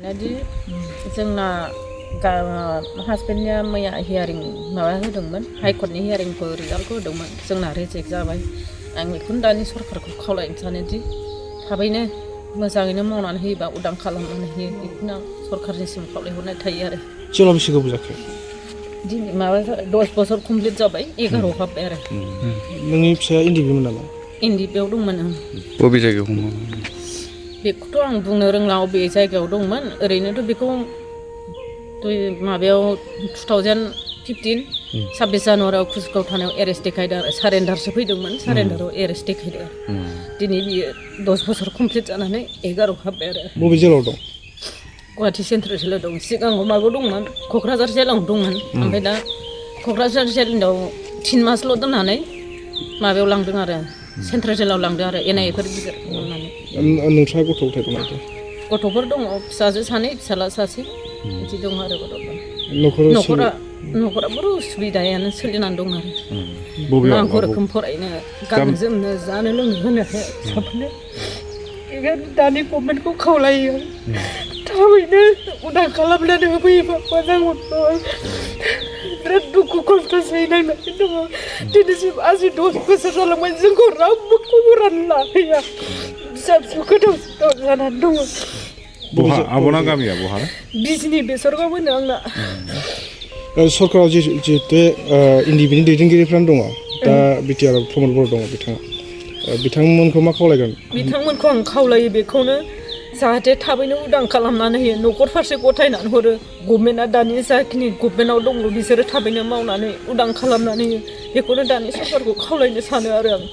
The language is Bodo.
Jadi जोंना हासबेन्डनिया मैया हियारिं माबा होदोंमोन हाइकर्टनि हियारिंखौ रिजाल्टखौ होदोंमोन जोंना रिजेक्ट जाबाय आं बेखौनो दानि सरकारखौ खावलायनो सानोदि थाबैनो मोजाङैनो मावनानै होयोबा उदां खालामनानै होयो बेखौनो आं सरकारनिसिम खावलायहरनाय थायो आरो जेला बेसे गोबाव जाखो दिनै माबा 10 बोसोर कमप्लिट जाबाय 11 हाबबाय आरो नोंनि फिसाया इन्दिबिमोन नामा इन्दिबियाव दंमोन आं बबे जायगायाव हमो बेखौथ' आं बुंनो रोंला बबे जायगायाव दंमोन ओरैनोथ' बेखौ माबायाव 2015 26 जानुवारियाव कुसुगाव थानायाव एरेस्ट देखायदों आरो सारेन्डारसो फैदोंमोन सारेन्डाराव एरेस्ट देखायदों दिनै बियो 10 बोसोर कमप्लिट जानानै 11 हाबबाय आरो बबे जेलाव दं गुवाहाटि सेन्ट्रेल जेलाव दं सिगाङाव माबायाव दंमोन क'क्राझार जेलाव दंमोन ओमफ्राय दा क'क्राझार जेलाव 3 मासल' दोननानै माबायाव लांदों आरो सेन्ट्रेल जेलाव लांदों आरो एनआइएफोर गिदिर मावनानै नोंथाङा गथ' गथाय दं माथो गथ'फोर दङ फिसाजो सानै फिसाला सासे बिदि दं आरो गथ'फोर न'खरा उसुबिदायानो सोलिनानै दं आरो नांगौ रोखोम फरायनो गाननो जोमनो जानो लोंनो होनो हाया फिसाफोरनो बेखायनो दानि गभर्नमेन्टखौ खावलायो थाबैनो उदां खालामनानै होफैयोबा मोजां मोनगौ बिराद दुखु खस्थ' सैनांनानै दङ दिनैसिम 10 बोसोर जालांबाय जोंखौ रावबो खबरानो लाहैया फिसा फिसौ गोदाव सोराव जानानै दङ बहा आब'ना गामिया बहा बिजनि बेसरगाव होनो आंना सरकाराव जिहेतु इन्दिबिनि दैदेनगिरिफ्रानो दङ दा बिटिआर प्रमद बर' दङ बिथांमोनखौ मा खावलायगोन बिथांमोनखौ आं खावलायो बेखौनो जाहाथे थाबैनो उदां खालामनानै होयो न'खर फारसे गथायनानै हरो गभर्नमेन्टआ दानि जाखिनि गभर्नमेन्टआव दङ बिसोरो थाबैनो मावनानै उदां खालामनानै होयो बेखौनो दानि सरकारखौ खावलायनो सानो आरो आं